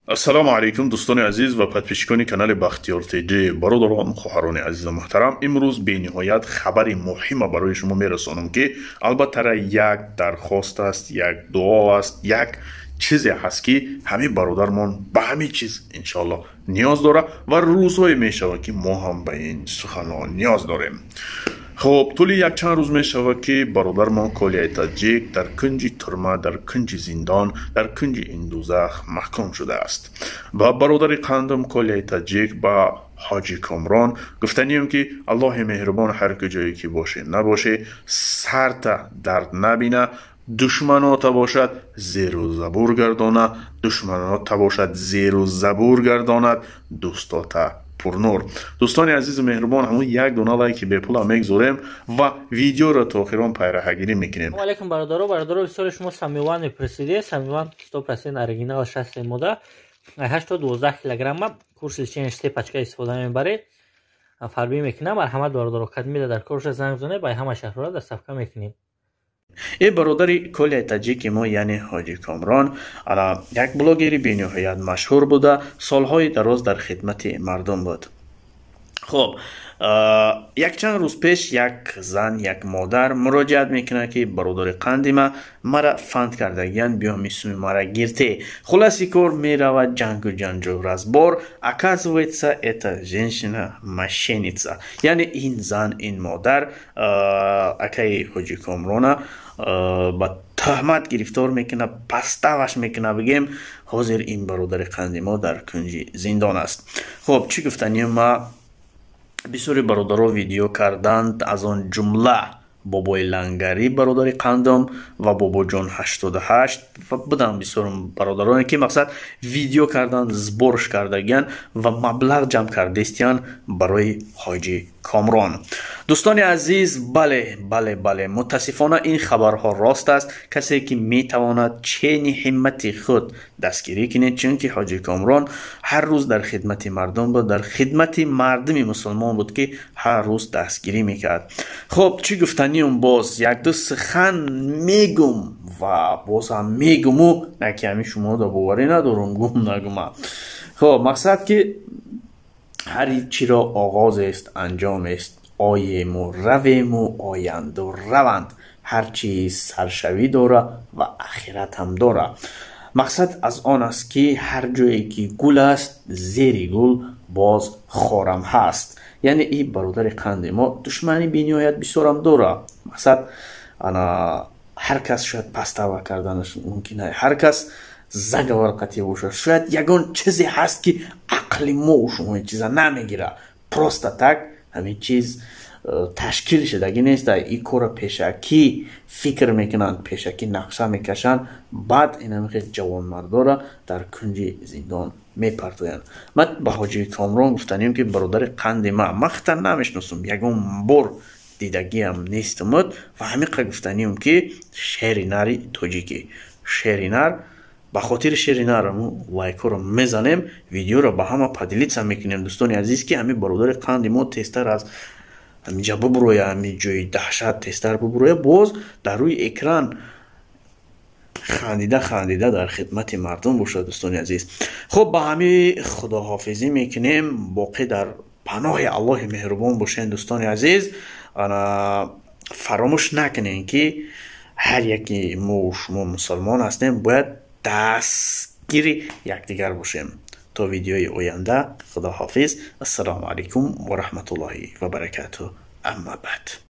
Ассалому алайкум, дӯстони азиз ва подписчикони канали Бахтиёр ТЖ, бародарон, хоҳарони азизу муҳтарам. Имрӯз бениҳоят хабари муҳима барои шумо мерасонам, ки албатта як дархост аст, як дуо аст, як чизе ҳаст, ки ҳамин бародармон ба ҳамин чиз, иншоалло, ниёз дорад ва рӯзҳое мешавад, ки мо ҳам ба ин суханҳо ниёз дорем. Хуб, тӯли якчанд рӯз мешавад, ки бародармон Колияи Таҷик дар кунҷи турма, дар кунҷи зиндон, дар кунҷи ин дӯзах маҳкум шудааст. Ва бародари қандам Колияи Таҷик, ба Ҳоҷи Комрон гуфтанием, ки Аллоҳи меҳрубон ҳар куҷое ки боше набоше, сарта дард набина, душманота бошад зеру забур гардона, душманота бошад зеру забур гардонад, дӯстота пурнур. Дӯстони азизу меҳрубон, ҳамун як дона лайки бепула мегзорем ва видеоро то охирон пайраҳагирӣ мекунем. Алейкум, бародаро. Бародаро, бисёре шумо Самиван мепурсиде. Самиван 100% оригинал, шассе мода, 8 то 12 килограмма, курс лечения, се пачка истифода мебаред, фарбӣ мекунам. Марҳамат, бародаро, кадмида дар корша занг зане, ба ҳама шаҳрҳоро доставка мекунем. Э бародари Колияи Таҷики мо, яъне Ҳоҷи Комрон, як блогери бениҳоят машҳур буда, солҳои дароз дар хидмати мардум буд. Хуб, якчанд рӯз пеш як зан, як модар муроҷиат мекунад, ки бародари қандима, мара фанд кардагиян, биёми суми мара гирте. Хулоси кор, меравад, ҷангу ҷанҷол, разбор. Оказывается, эта женщина мошенница, яъне ин зан, ин модар акаи Ҳоҷи Комрона ба тӯҳмат гирифтор мекунад, подставаш мекунад. Бигем, ҳозир ин бародари қанди мо дар кунҷи зиндон аст. Хуб, чӣ гуфтанием ма? Бисёри бародаро видео карданд, аз он ҷумла Бобои Лангарӣ, бародари қандом, ва Бобоҷон 88 ва буданд бисёр бародароне, ки мақсад видео карданд, сборш кардагиян ва маблағ ҷамъ кардестиян барои Ҳоҷи Комрон. Дӯстони азиз, бале, бале, бале, мутаассифона ин хабарҳо рост аст. Касе ки метавонад, чени ҳиммати худ дастгирӣ кунед, чунки Ҳоҷи Комрон ҳар рӯз дар хидмати мардум буд, дар хидмати мардуми мусулмон буд, ки ҳар рӯз дастгирӣ мекард. Хуб, чӣ гуфтаниум? Боз якду сухан мегум ва бозам мегуму наки ҳами шумо да боварӣ надорум, гум нагума. Хуб, мақсад ки ҳар чиро оғозест, анҷомест, оему равему, оянду раванд, ҳар чиз саршавӣ дора ва ахират ҳам дора. Мақсад аз он аст, ки ҳар ҷое ки гул аст, зери гул боз хорам ҳаст. Яъне и бародари қанди мо душмани бениҳоят бисёрам дора. Мақсад, ана ҳар кас шояд подстава карданаш мумкин, ҳар кас заговор қатъӣ бошад, шояд ягон чизе ҳаст, ки ақли мо шумо ин чиза намегира. Просто так ҳамин чиз ташкил шудагӣ нест. Ин корро пешакӣ фикр мекунанд, пешакӣ нақша мекашанд, баъд инамихел ҷавонмардора дар кунҷи зиндон мепартоянд. Ман ба Ҳоҷи Комрон гуфтанем, ки бародари қанди ма, ман хата намешиносам, ягон бор дидагиам нестумуд, ва ҳамиқа гуфтанием, ки шери нари тоҷикӣ, шери нар. Ба хотири шери нар лайкҳоро мезанем, видеоро ба ҳама поделиться мекунем, дӯстони азиз, ки ҳамин бародари қанди мо тезтар аз ҳаминҷа бубуроя, ҳамин ҷои даҳшат тезтар бубуроя, боз дар рӯи экран хандида хандида дар хидмати мардум бошад. Дӯстони азиз, хуб, ба ҳамин худоҳофизӣ мекунем. Боқӣ дар паноҳи Аллоҳи меҳрубон бошед, дӯстони азиз. Фаромӯш накунем, ки ҳар яке мо шумо мусулмон ҳастем, бояд дастгири якдигар бошем. То видеои оянда худоҳофиз. Ассалому алайкум ва раҳматуллоҳи ва баракату. Амма баъд.